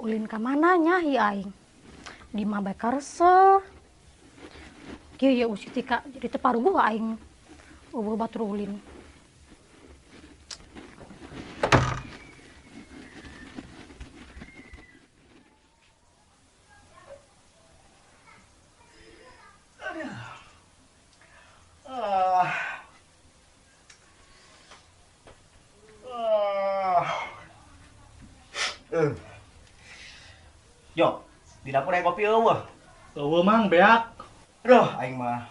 Ulin ka mana nya ieu aing? Di mah bae kareseh. Kieu ye usi tika jadi teu paruguh aing. Eueuh batur ulin. Yo, di dapur aya kopi eueuh. Eueuh mang beak. Aduh, aing mah.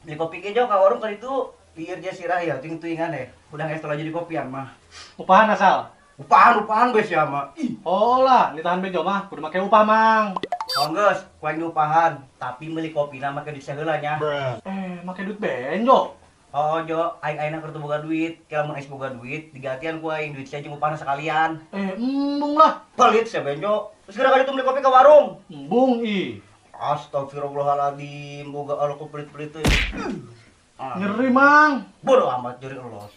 Beli kopi ge jo ka warung ka ditu, lieur je sirah ya, ting tuingan deh. Udah geus teu jadi kopian mah. Upahan asal. Upahan geus ya mah. Ih. Oh lah, ditahan bejo mah kudu make upah mang. Oh geus, ku aing diupahan, tapi meuli kopina make duit saheula nya. Make duit benjo. Oh jo, aing ayeuna keur teu boga duit, ke lamun aing boga duit digantian ku aing duit sia jeung upahna sekalian. Embung lah. Pelit sia benjo. Terus geura ka ditu meuli kopi ka warung. Embung ih. Astagfirullahaladzim, boga Allah ku pelit-pelit teh. Nyeri mang. Bodoh amat nyeri elos.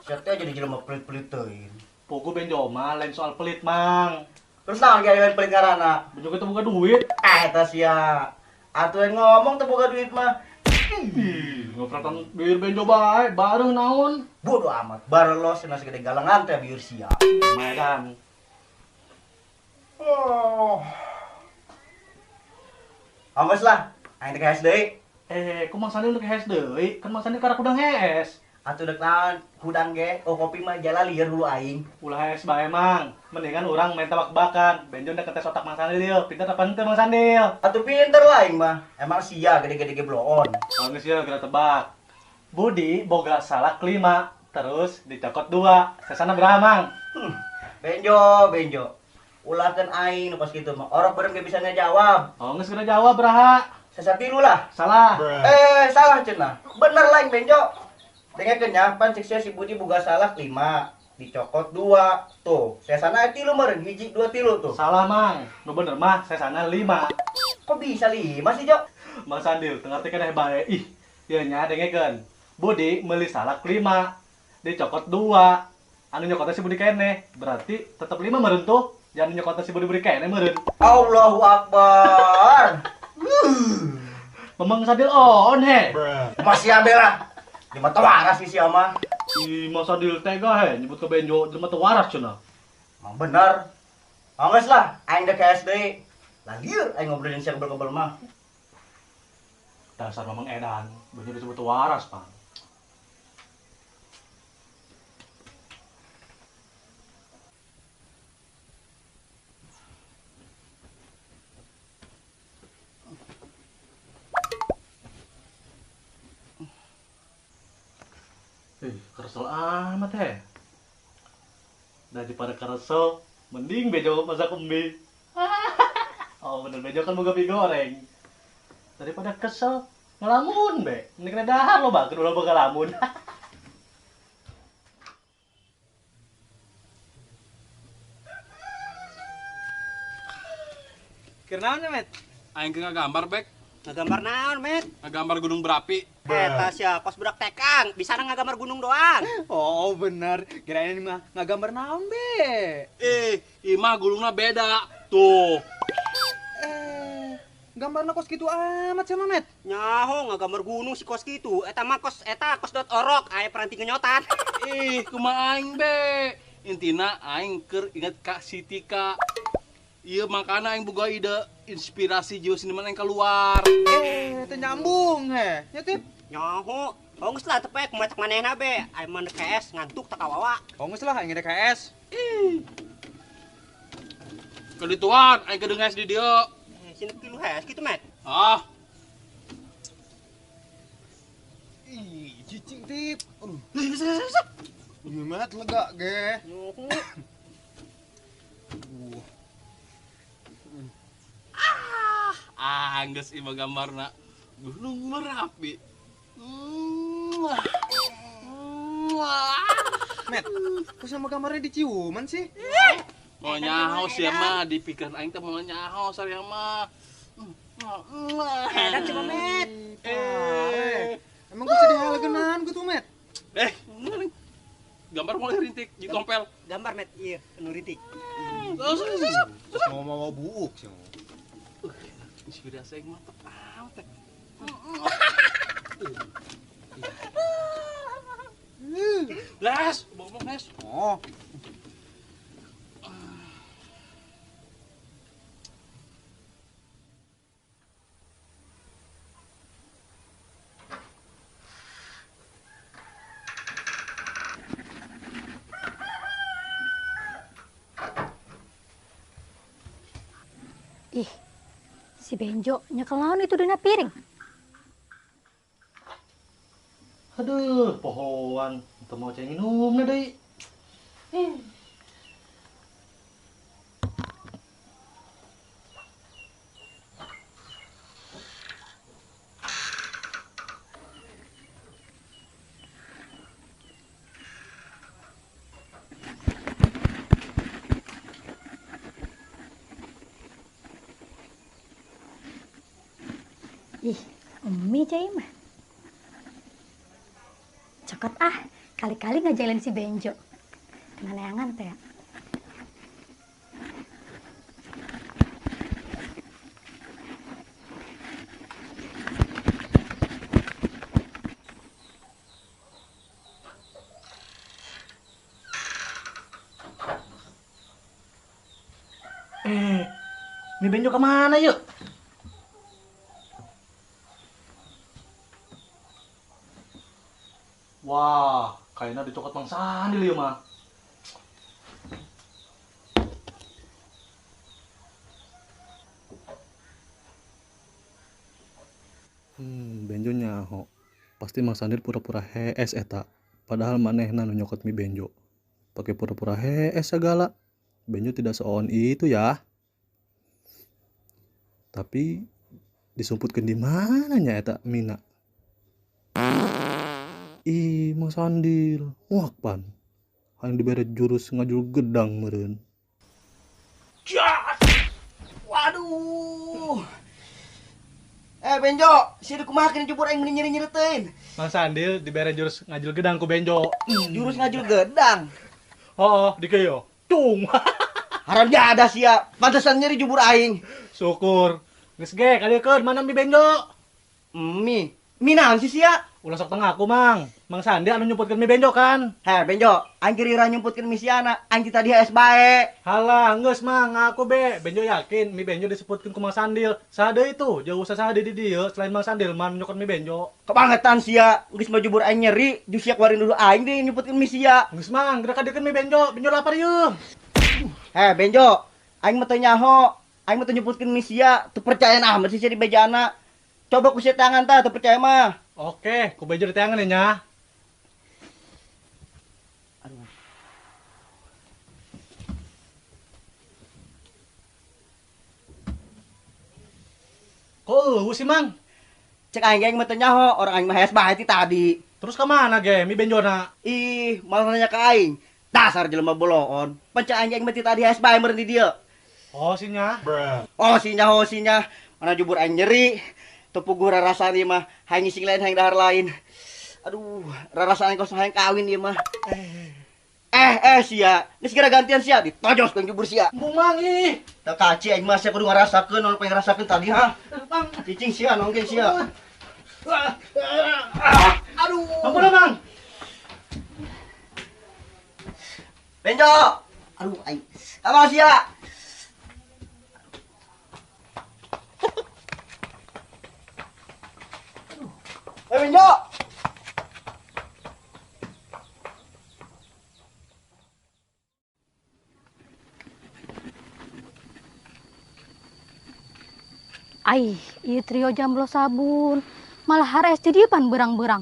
Sia teh jadi jelema pelit-pelit teuing. Pugu benjo mah lain soal pelit mang. Terus naon ge lain pelit ngaranna? Benjo teu boga duit. Eta sia. Atuh yang ngomong teu boga duit mah. Ih, ngopratan biur benjo bae, bareng naon? Bodoh amat, barelos cenah segede galengan teh biur sia. Medan. Oh. Anggeus lah, aing teh hees deui. Ku Mang Sandi udah hees deui? Kan Mang Sandi karak hudang hees. Atuh deuk naon, hudang ge, oh kopi mah jala lieur hulu aing. Ulah hees bae mang, mendingan urang main tebak-tebakan. Benjo ndek tes otak Mang Sandi dieu, pinter apa henteu Mang Sandi? Atuh pinter lah aing mah. Emang sia gede-gede ge bloon. Geus ieu geura tebak. Budi boga salak 5, terus dicokot 2. Sesana berapa mang? Benjo, benjo. Ulahkeun aing nu kos kitu mah. Orok bareng ge bisa ngajawab. Oh, geus geura jawab beraha. Sesa tilu lah. Salah. Salah cenah. Bener lah aing benjo. Dengekeun nya, pan cek sia si Budi boga salak 5, dicokot 2. Tuh, sesana tilu meureun, hiji 2 tilu tuh. Salah mang. Nu bener mah sesana 5. Kok bisa 5 sih, Jo? Mang Sandil, teu ngarti keneh bae. Ih, ieu nya dengekeun. Budi meuli salak 5, dicokot 2. Anu nyokotna si Budi keneh, berarti tetep 5 meureun tuh. Jangan nyokotna si Budi keneh meureun. Allahu Akbar. Memang Sandil on he. Masih ambil lah. Jelema teu waras sih sia mah. Ih, Mang Sandil tega he nyebut ke benjo jelema teu waras cenah. Emang bener. Anggeus lah, aing dek hees deui. Lah lieur aing ngobrolin sia kebel-kebel mah. Dasar mamang edan, benjo disebut teu waras, Pak. Keresel amat he. Daripada keresel, mending bejo masak mie. Oh bener, bejo kan boga mie goreng. Daripada kesel, ngelamun be. Mending kena dahar lo bang, kedua boga lamun. Keur naon Met? Aing keur ngagambar bek. Ngagambar naon, Met? Ngagambar gunung berapi. Eta sia kos budak tekang, bisa ngagambar gunung doang. Oh, bener. Kirain ini mah ngagambar naon, be. Ieu mah gunungna beda. Tuh. Gambarna kos kitu amat sia mah, Met. Nyaho ngagambar gunung si kos kitu. Eta mah kos eta kos dot orok aya peranti ngenyotan. Ih, kumaha aing be. Intina aing keur inget ka si Tika. Iya makana aing boga ide inspirasi jiwa seniman aing keluar. Teu nyambung he. Nya tip. Nyaho. Oh geus lah tepek kumaha cek manehna be. Aing mah dek HS ngantuk teu kawawa. Oh geus lah aing dek HS. Ih. Kedituan aing kedeung HS di dieu. Sini tilu HS kitu, Met. Ah. Ih, cicing tip. Aduh. Ieu Met lega ge. Nyaho. Anggeus ieu gambarna Gunung Merapi. Met, kok sama gambarnya diciuman sih? Mau nyaho sia mah di pikiran aing teh mau nyaho sareng mah. Edan coba, Met. Emang kok sedih hal genaan gitu, Met? Gambar mulai rintik di tompel. Gambar met ieu nu rintik. Terus mau buuk sih. Inspirasi aing mantep amat. Les, ngomong les. Oh. Ih, si Benjo nyekel naon itu dina piring. Aduh, pohoan, teu mau cai minumna deui. Ih, emi cai mah. Cokot ah, kali-kali ngajailin si Benjo. Kena neangan teh. Mi Benjo kemana yuk? Wah, kayaknya dicokot Mang Sandil ya mah. Benjo nyaho. Pasti Mang Sandil pura-pura hees eta. Padahal manehna nu nyokot mi Benjo. Pakai pura-pura hees segala. Benjo tidak seon itu ya. Tapi disumputkeun di mana nya eta Mina? Ih, Mang Sandil, muak pan. Hayang dibere jurus ngajul gedang meureun. Waduh. Benjo, si kumaha kini jubur aing meni nyeri-nyeri teuing. Mang Sandil dibere jurus ngajul gedang ku Benjo. Jurus ngajul gedang. Oh, dikeyo. Tung. Haram jadah sia, pantesan nyeri jubur aing. Syukur. Geus ge kadiekeun mana mi Benjo? Mi. Mi naon sih sia? Ulah sok tengah aku, Mang. Mang Sandi anu nyumputkeun mi Benjo kan? Heh, Benjo, aing kira nyumputkeun mi siana, aing tadi HS bae. Halah, geus Mang, ngaku be. Benjo yakin mi Benjo disebutkeun ku Mang Sandil. Saha deui tuh? Jauh saha deui di dieu selain Mang Sandil man nyokot mi Benjo. Kebangetan sia, geus mah jubur aing nyeri, jus sia keluarin dulu aing deui nyumputkeun mi sia. Geus Mang, geura kadiekeun mi Benjo, Benjo lapar yeuh. Heh, Benjo, aing mah teu nyaho, aing mah teu nyumputkeun mi sia, teu percayaan amat sih sia di bejana. Coba ku sia tangan tah, teu percaya mah. Oke, ku Benjo di tangan ya nya. Aduh. Kok eueuh sih, Mang? Cek aing ge mah teu nyaho, orang aing mah hees bae ti tadi. Terus ka mana ge mi Benjona? Ih, malah nanya ka aing. Dasar jelema boloon. Penca aing ge mah ti tadi hees bae meureun di dieu. Oh, sinya. Oh, sinya, oh sinya. Mana jubur aing nyeri. Tepuguh rarasaan ieu mah, hayang ngising lain hayang dahar lain. Aduh, rarasaan kos hayang kawin ieu mah. Sia, geus geura gantian sia, ditojos ku jubur sia. Embung Mang ih. Teu kaci aing mah sia kudu ngarasakeun, naon pengen ngarasakeun tadi ha. Mang, cicing sia nongkeun sia. Aduh. Ampun Mang. Benjo. Aduh aing. Kamu sia. Benjo. Aih, ieu trio jamblo sabun. Malah hares di dieu pan berang-berang.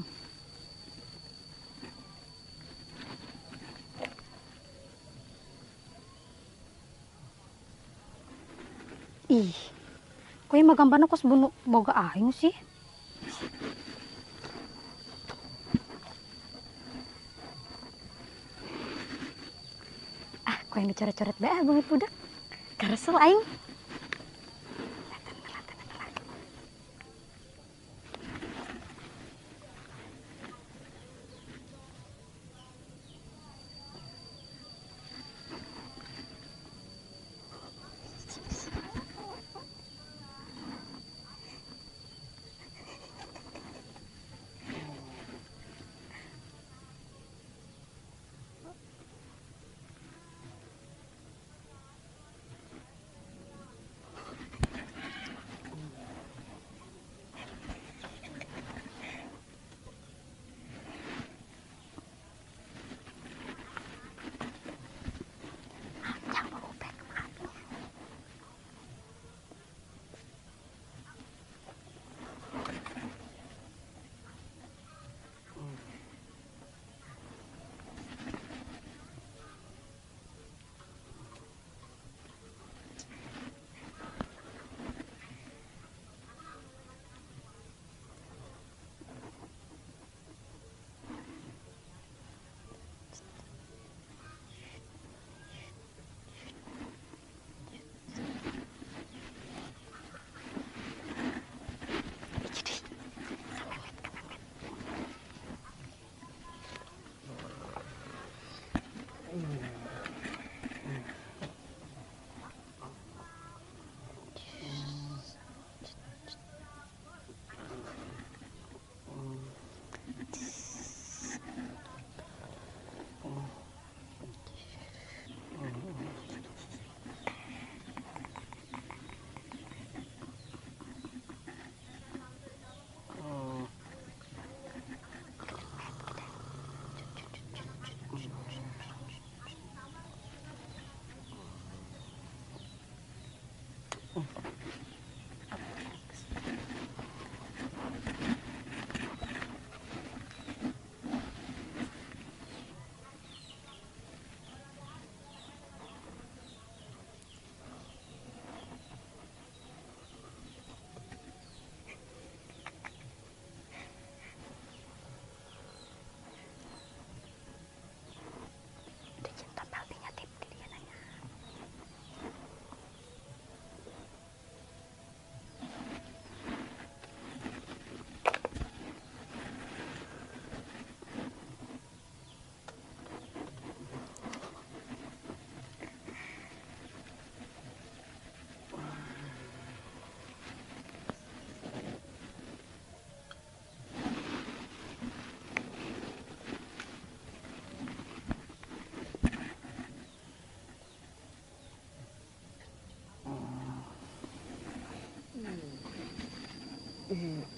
Ih, kok ieu mah gambarna kos bunu boga aing sih. Ah, kok yang dicoret-coret bae banget budak. Karesel aing.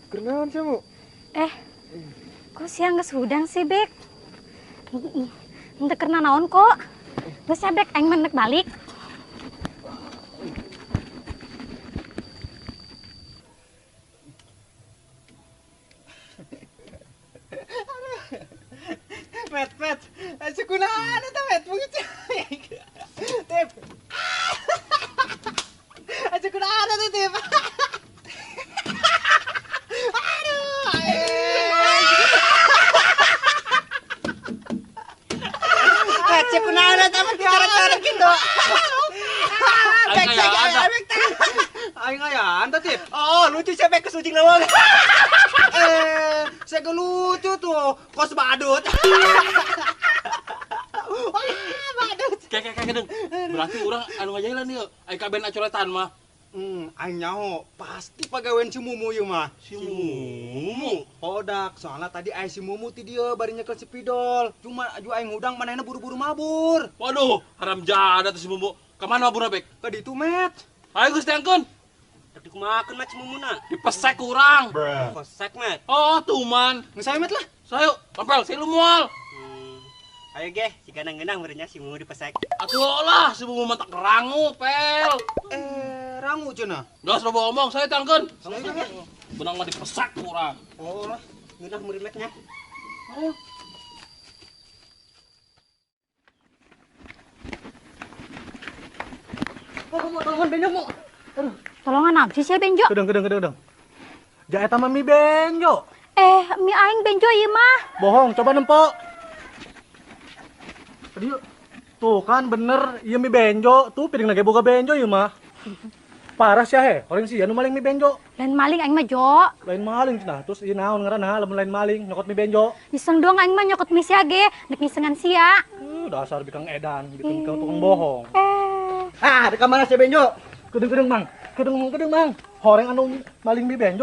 Kenaon sih, Bu? Kok siang geus hudang sih, Bek? Henteu keur naon kok? Geus ya, Bek, aing mah nek balik. Met, met. Sekunaon eta, Met? Mungkin Tip. Sekunaon eta, Tip? Aing ayaan teh, Tip. Oh, lucu sih Bek kesujing leuweung. Saya lucu tuh, kos badut. Wah, badut. Kayak gedeng. Berarti urang anu ngajailan ieu. Aing kaben acoretan mah. Aing nyaho, pasti pagawean si Mumu ieu mah. Si Mumu. Hodak, soalnya tadi aing si Mumu ti dieu bari nyekel si Pidol. Cuma aju aing hudang manehna buru-buru mabur. Waduh, haram jadah teh si Mumu. Ka mana maburna, Bek? Ka ditu, Met. Ayo geus teangkeun. Rek dikumahakeun Met si Mumuna. Dipesek urang. Pesek, Met. Oh, tuman. Geus sae, Met lah. Sayo, tempel si lu moal. Ayo ge, siga ngeunah meureun nya si Mumu dipesek. Atuh lah, si Mumu mah tak rangu, pel. Rangu cenah. Geus loba omong, saya teangkeun. Benang mah dipesek urang. Oh lah, ngeunah meureun Met nya. Ayo. Mau tolongan Benjo mau. Aduh. Tolongan apa sih Benjo? Kedeng. Ja eta mah mi Benjo. Mi aing Benjo ieu mah. Bohong, coba nempo. Tadi tuh kan bener ieu mi Benjo, tuh piring lagi boga Benjo ieu mah. Parah sia he, orang sia nu maling mi Benjo. Lain maling aing mah, Jo. Lain maling cenah, terus ieu naon ngaranna lamun lain maling nyokot mi Benjo. Iseng doang aing mah nyokot mi sia ge, nek ngisengan sia. Dasar bikang edan, bikang tukang bohong. Ah, di kamana si Benjo? Kedeng-kedeng, Mang. Kedeng-kedeng, Mang. Horeng anu maling mi Benjo.